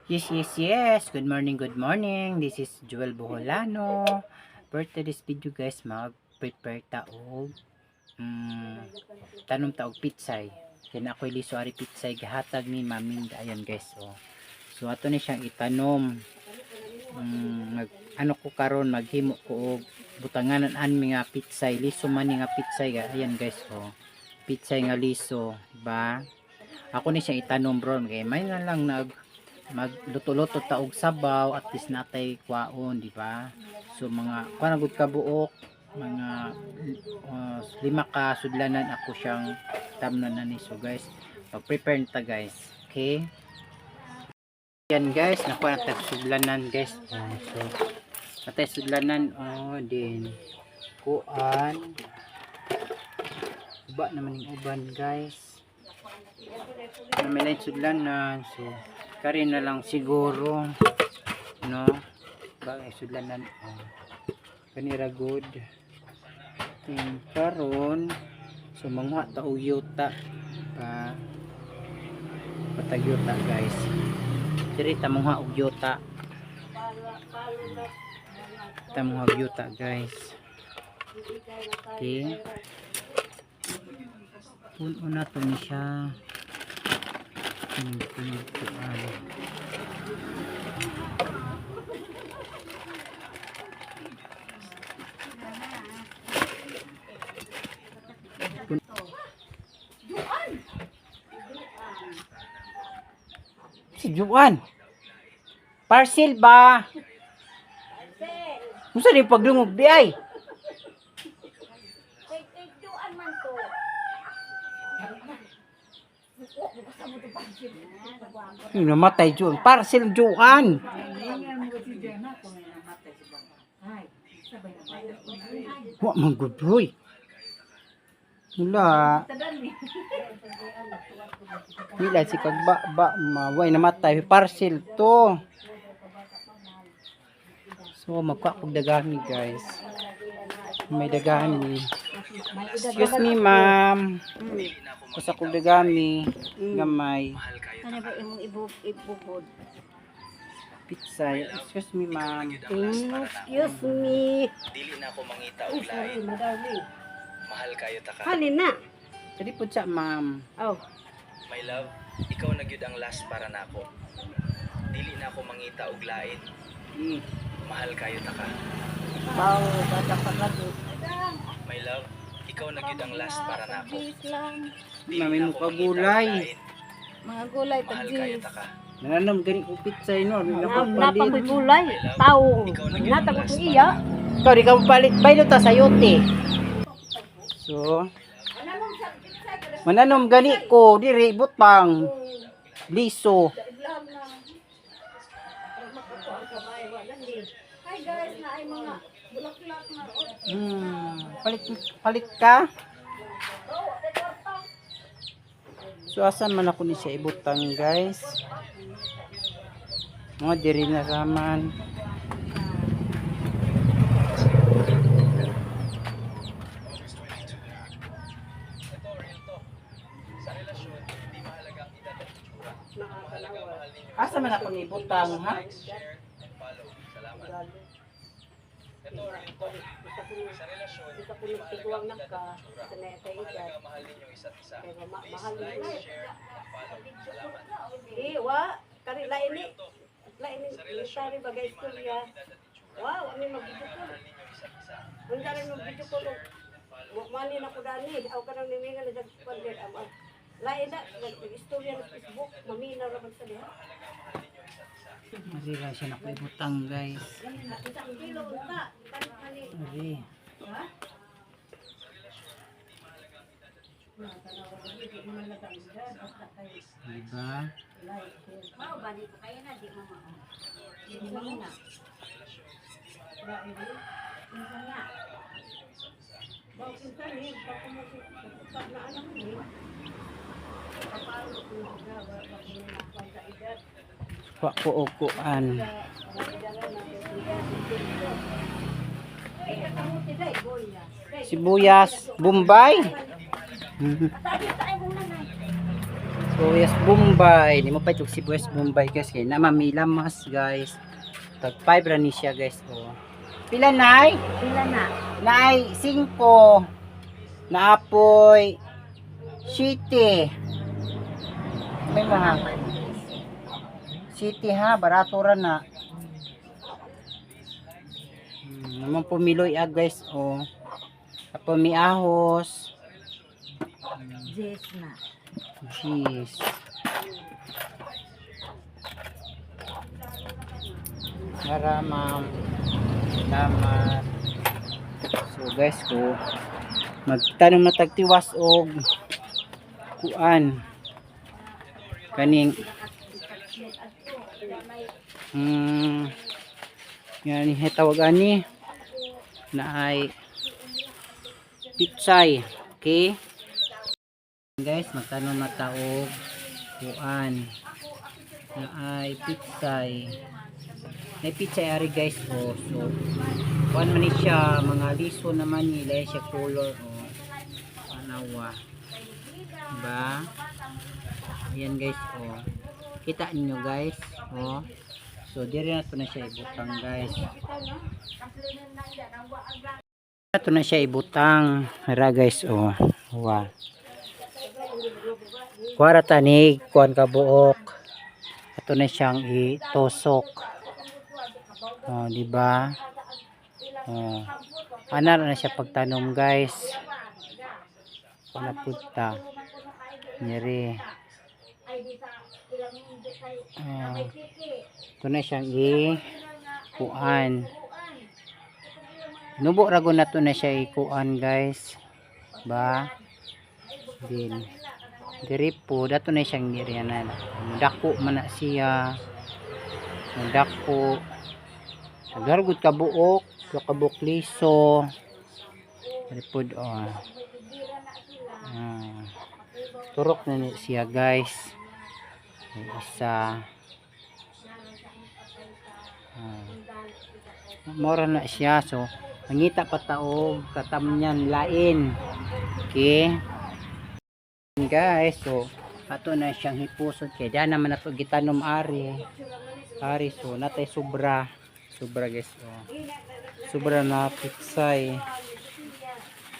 Yes. Good morning, good morning. This is Joel Boholano. For today's video, guys, mag-prepare ta og tanom ta og pitsay. Kaya na ako'y liso ari pitsay gihatag ni Maminda. Ayan, guys. Oh. So ato ni siyang itanom. Mag, ano ko karon, maghimo ko og butanganan anmi nga pitsay. Liso man ni nga pitsay. Ayan, guys, oh. Pitsay nga liso, ba? Ako ni siyang itanom, bro. Kay may na lang nag magluto-luto ta og sabaw, at least natay kwaon, di ba? So mga kuan na gud ka buok, mga lima ka sudlanan ako siyang tamnan na ni. So guys, pag-prepare ta, guys. Okay? Yan, guys, nakuha na tag sudlanan, guys. Oh, so natay sudlanan, oh, din kuan uba naman yung uban, guys. Na may light sudlanan, so kari na lang siguro, no, ba ay sudlanan, oh. Kanira good. Then karon, so manguha ta og yuta pa, patag yuta, guys. Diri ta manguha og yuta, ta manguha og yuta, guys. Okay, puno na to ni siya. Puno kuan. Si Juan. Parcel ba? Unsa ni pagdungog di ay? Kay kay duan man to. Yung namatay Juan. Parcel Juan. Wa man gud, boy. Wala. Wala si kagba ba maway namatay parcel to. So magkuha kog dagami, guys. May dagami. Excuse me, ma'am. Kusa kog dagami gamay. Ano ba imong ibubod? Pizza. Excuse me, ma'am. Excuse me. Dili na ako mangita Uy, og sorry, lain. madali. Mahal kayo ta ka. Halin na. Dali po siya, ma'am. Oh, My love, ikaw na gyud ang last para nako. Dili na ako mangita og lain. Mahal kayo ta ka. Baw, bata pa lagi. My love, ikaw na gyud ang last para nako. Lang. Dili Mami na mo ako pa mangita og gulay. lain. Mga gulay Mahal kayo ta ka. Nananam gani ko pizza no, di na ko Napa palit. ko'y gulay. Taong. Ikaw na gyud ang Nata ko last itong para iya. nako. Ikaw di ka palit, baylo ta sa yote. So, mananom gani ko diri butang liso. Hi guys, na ay mga bulaklak na. Palit palit ka. So asa man ako ni siya ibutang, guys? Mga diri na raman. Ito, real to. Sa relasyon, hindi mahalaga ang edad at itsura. Mahalaga mahal ninyo. Asa man ako ni ibutang, ha? Like, share, and follow. Salamat. Ito, real talk. Sa relasyon, hindi mahalaga ang edad at itsura. Mahalaga mahal ninyo isa't isa. Please like, share, and follow. Salamat. Eh, wa. Kari lain ni. Real talk. Lain ni. Sa relasyon, Tari bagay hindi mahalaga istorya. ang edad at itsura. Wow, ano yung mag-video Mahalaga call? mahal ninyo isa't isa. Ang dali Please mag like, video call. share, and follow. Mali na ko dani. Aw ka nang niminga na sa pander ama. Lain na nag-istorya na Facebook, mamina ra man sa diha. Mahalaga mahal ninyo isa't isa. Diri lang siya nako ibutang, guys. Isang kilo unta. Palit ani. Diri. Diba? Mao ba ni ko kayo na di mo mao. Di mo na. Wa ko og kuan. Sibuyas, Bombay. Sibuyas Bombay. Di mo pa itong sibuyas Bombay, guys, kay na mamilamas, guys. Tag 5 ra ni siya, guys, oh. Pila, Nay? Pila na? Nay, 5. Naapoy 7. May mga city ha, barato ra na. Naman pumiloy ah, guys, oh. Apo miahos. Yes na. Jeez. Tara, ma'am. Salamat. So guys ko magtanong na tagtiwas og kuan kaning nga ni tawag ani na ay pitsay. Okay guys, magtanong na ta og kuan na ay pitsay. May pitsay ari, guys, oh. So kuan man ni siya, mga liso naman ni lahi siya color, oh. Panawa ba? Ayan guys, oh. Kita ninyo, guys, oh. So diri na to na siya ibutang, guys. Ato na siya ibutang ra, guys, oh. Wa kuwara tanig kuan ka buok, ato na siyang itusok, oh, di ba? Oh, ana na siya pagtanom, guys. Wala punta niri. Ah, ito na siyang i kuan. Nubo rago na to na siya ikuan, guys, ba din diri po dato na siyang diri na dako man na siya, dako tagargod ka buok, ka buok liso diri pod, oh. Ah, turok na ni siya, guys. May isa. Ah, mora na siya. So mangita pa ta og katamnyan lain. Okay guys, so ato na siyang hipuson kay da naman nato gitanom ari ari. So natay sobra sobra, guys, oh. Sobra na pitsay.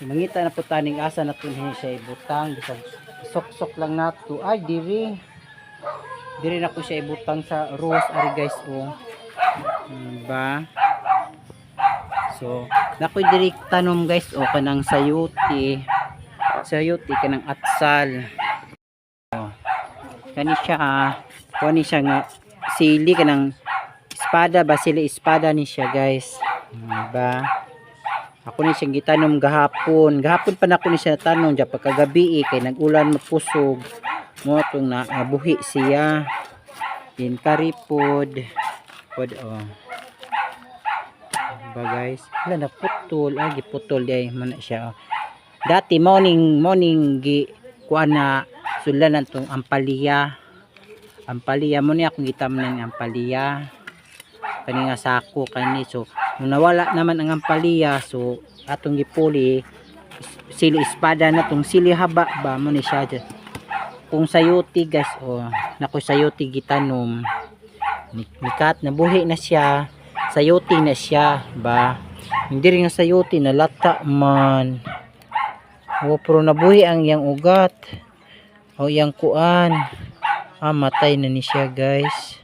Mangita na po taning asa na to ni siya ibutang. Bisag sok-sok lang nato. Ay, diri diri na ko siya ibutang sa rose ari, guys, oh. Ba so nakoy diri tanom, guys, oh, kanang sayuti, sayuti kanang atsal, oh. Kani siya, ah, kuha ni siya nga sili, kanang espada ba, sili espada ni siya, guys. Ba ako ni siyang gitanom gahapon, gahapon pa na ako ni siya tanom diya pagkagabi eh, kay nag-ulan mapusog mo tong nabuhi siya din karipod pod, oh. Ba guys, wala na putol, ay giputol di ay man na siya, oh. Dati morning morning gi kuan na sulanan tong ampalaya, ampalaya mo ni akong gitamnan ng ampalaya kani nga sako kani. So nung nawala naman ang ampalaya, so atong gipuli sili espada na tong sili haba ba mo ni siya dyan. Kung sayuti, guys, oh, nako sayuti gitanom nikat nabuhi na siya, sayuti na siya ba. Hindi rin nga sayuti na lata man, oh, pero nabuhi ang iyang ugat o iyang kuan. Ah, matay na ni siya, guys,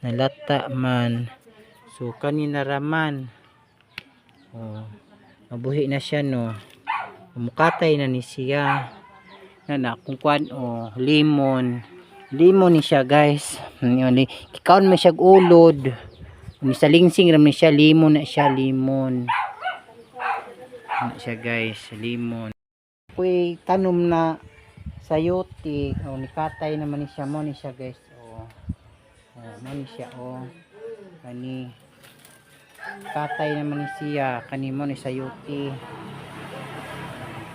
nalata man. So kanina raman, oh, nabuhi na siya, no? Mukatay na ni siya na na kung kuan, oh, lemon, lemon ni siya, guys. Yun, ni kikaon man siya og ulod ni sa lingsing ra man siya, lemon na siya, lemon na siya, guys, lemon. Kuy tanom na sayote, oh, nikatay naman ni siya mo ni siya, guys, oh. Oh, mo ni siya, oh. Kani katay naman ni siya kani mo ni sayote,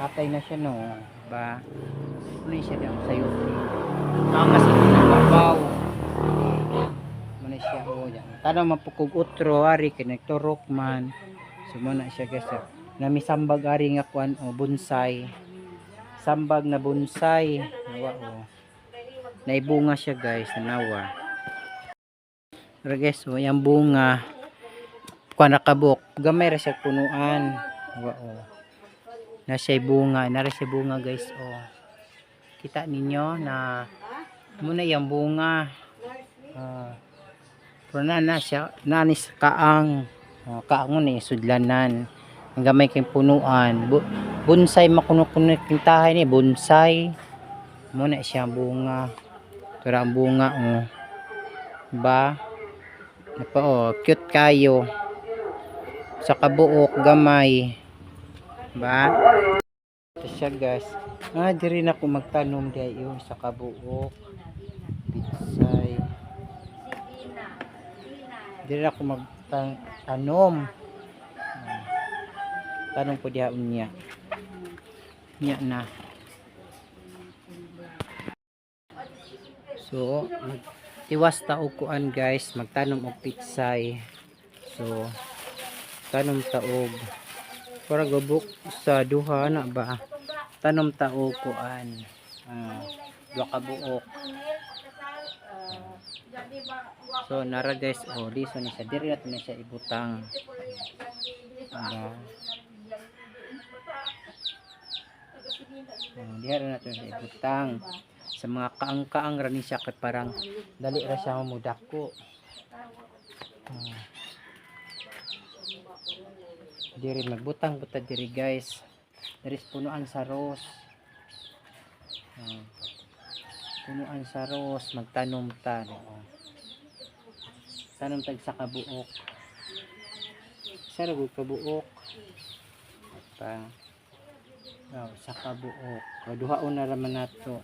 katay na siya, no ba? Ano ni siya daw sayote takas ito ng babaw mo ni siya, oh. Yan tanaw mapukog utro ari kay nagturok man. So mo na siya, guys, oh. Nami sambag ari nga kuan, oh, bonsai, sambag na bonsai. Nawa, oh. Naibunga siya guys, nanawa. Pero guys, oh, yung bunga kuha na kabuk. Gamay ra siya punuan. Wa oh. Na siya bunga, nara siya bunga guys oh. Kita ninyo na muna yung bunga. Oh. Pero na na siya, nanis kaang. Oh, kaang mo na yung sudlanan. Ang gamay kay punuan. Bonsai makuno-kuno kintahay ni bonsai. Muna siya ang bunga. Pero ang bunga oh. Ba? Napa oh, cute kayo. Sa kabuok gamay. Ba? Ito siya guys. Ah, diri na ko magtanom dayo sa kabuok. Pitsay. Diri na ko magtanom. Tanom ko diha unya. Nya na. So, magtiwas ta og kuan guys, magtanom og pitsay. So, tanom ta og para gubok sa duha na ba. Tanom ta og kuan. Ah, duha ka buok. So, nara guys, oh, liso ni siya. Diri na to na siya ibutang. Diba? Oh, diha ra na to siya ibutang. Sa mga kaang-kaang ra ni siya kay parang dali ra siya mamudako. Oh. Diri magbutang buta diri guys. Diri sa punuan sa rose. Oh. Punuan sa rose, magtanom ta. Oh. Tanom tag sa kabuok. Sa ra gud kabuok. Pa. Oh, sa kabuok. Kaduhaon na raman nato.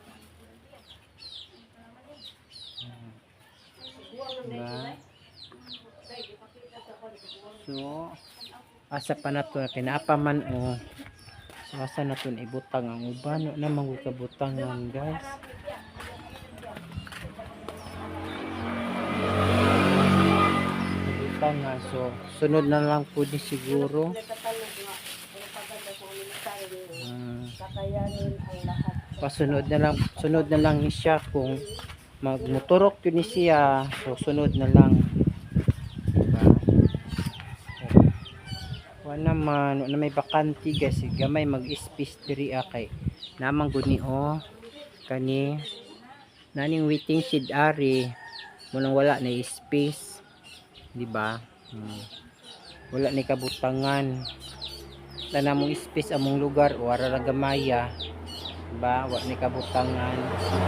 Diba? So, asa pa nato kinaapa man o. So, asa nato na ibutang ang uban? Wa na man gud kabutangan guys. Ibutangan. So, sunod na lang po ni siguro. Nagtatalog nga. Propaganda sa military. Ah, Kakayanin ang lahat. pasunod na lang, sunod na lang ni siya kung magmotorok yun ni siya, so sunod na lang, diba? Wa naman, wa na may bakante guys, gamay mag-space diri ah, kay namang gud ni oh kani naning waiting shed ari munang wala na space, di ba? Wala ni kabutangan, wala na mong space among lugar, wala ra gamaya ba, wa ni kabutangan. So,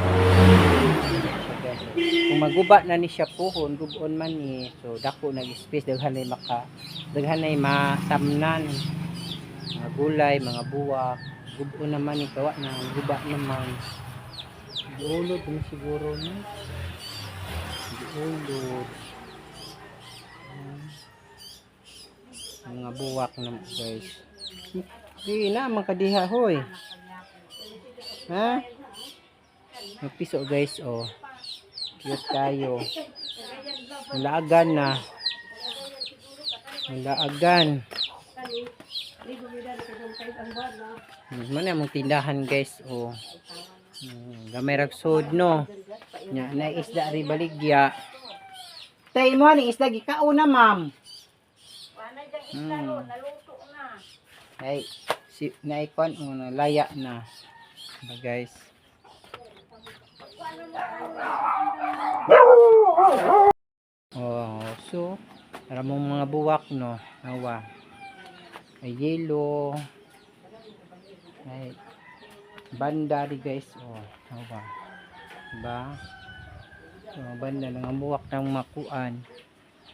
guys, kung maguba na ni siya puhon, gubon man ni, so dako nag space, daghan nay maka, daghan nay matamnan mga gulay, mga buwak, gubon naman ni kawa na guba naman, giulod mo siguro no, giulod. Mga buwak na guys, di na man kadiha hoy. Ha? Magpiso guys, oh. Cute tayo. Laagan na. Laagan. Mana mong tindahan guys, oh. Gamay rag sud no. Nya na isda ri baligya. Tay mo ni isda gikaon na, ma'am. Naluto na. Ay si naikon oh, na laya na. Ba guys. Oh, so para mong mga buwak no, awa. Ay yellow. Ay banda ri guys, oh, awa. Diba? So, banda lang ang buwak ng makuan.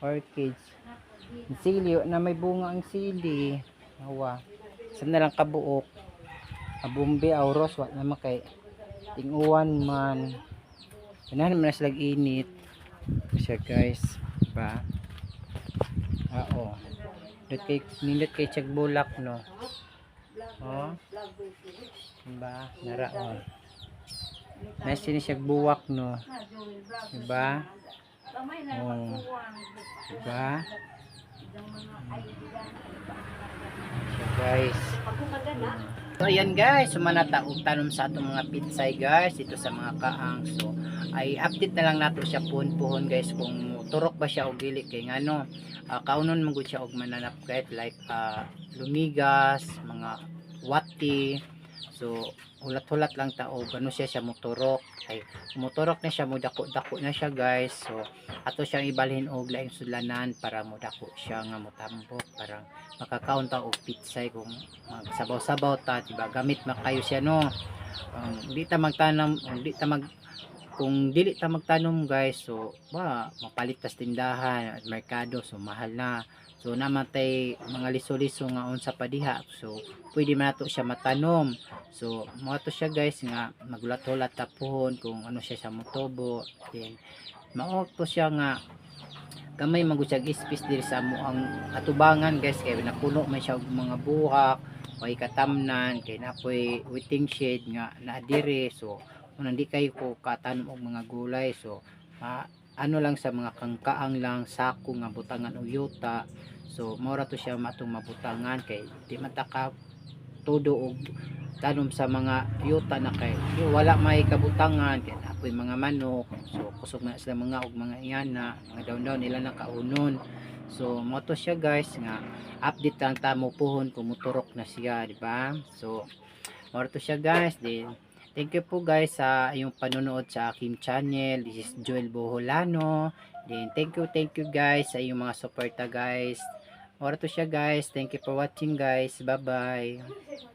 Orchids. Ang sili, oh, na may bunga ang sili. Awa. Saan na lang kabuok. Abumbe, auros, wa naman kay tinguan man. Ganahan man na sila init. Siya guys, ba? Ah, oh. Nindot kay nindot kay tiyag bulak no. Oh. Diba? Nara oh. Nice ni siya buwak no. Diba? Oh. Diba? Siya guys. Pagkumanda na. So ayan guys, sumanata og tanom sa atong mga pitsay guys dito sa mga kaang. So ay update na lang nato siya puhon-puhon guys, kung turok ba siya og dili, kay ngano kaunon man gud siya og mananap guys, like lumigas, mga wati. So hulat-hulat lang ta og ano siya siya moturok. Ay, moturok na siya, modako-dako na siya guys. So ato siyang ibalhin og laing sudlanan para modako siya nga motambok, para makakaon ta og pitsay kung magsabaw-sabaw ta, diba? Gamit makayo siya, no? Ang di ta magtanom, ang di ta mag kung dili ta magtanom guys, so ba mapalit tas tindahan at merkado, so mahal na. So namatay mga liso-liso nga unsa pa diha, so pwede man nato siya matanom. So mao to siya guys, nga magulat-hulat ta puhon kung ano siya sa motubo. Then mao to siya nga gamay man gud siya space diri sa amo ang atubangan guys, kay napuno man siya og mga buhak, way katamnan, kay napoy waiting shed nga naa diri. So unang di kayo ko katanom og mga gulay, so ano lang, sa mga kangkaang lang, sako nga butangan og yuta. So mao ra to siya matong mabutangan, kay di man ta ka todo og tanom sa mga yuta na kay di, wala may kabutangan, kay napoy mga manok, so kusog na sila mga og mga iyana, mga daon-daon nila na kaunon. So mao to siya guys, nga update lang ta mo puhon kung muturok na siya, di ba? So mao to siya guys. Then thank you po guys sa iyong panonood sa aking channel. This is Joel Boholano. Then thank you guys sa iyong mga suporta guys. Mao to siya guys. Thank you for watching guys. Bye bye.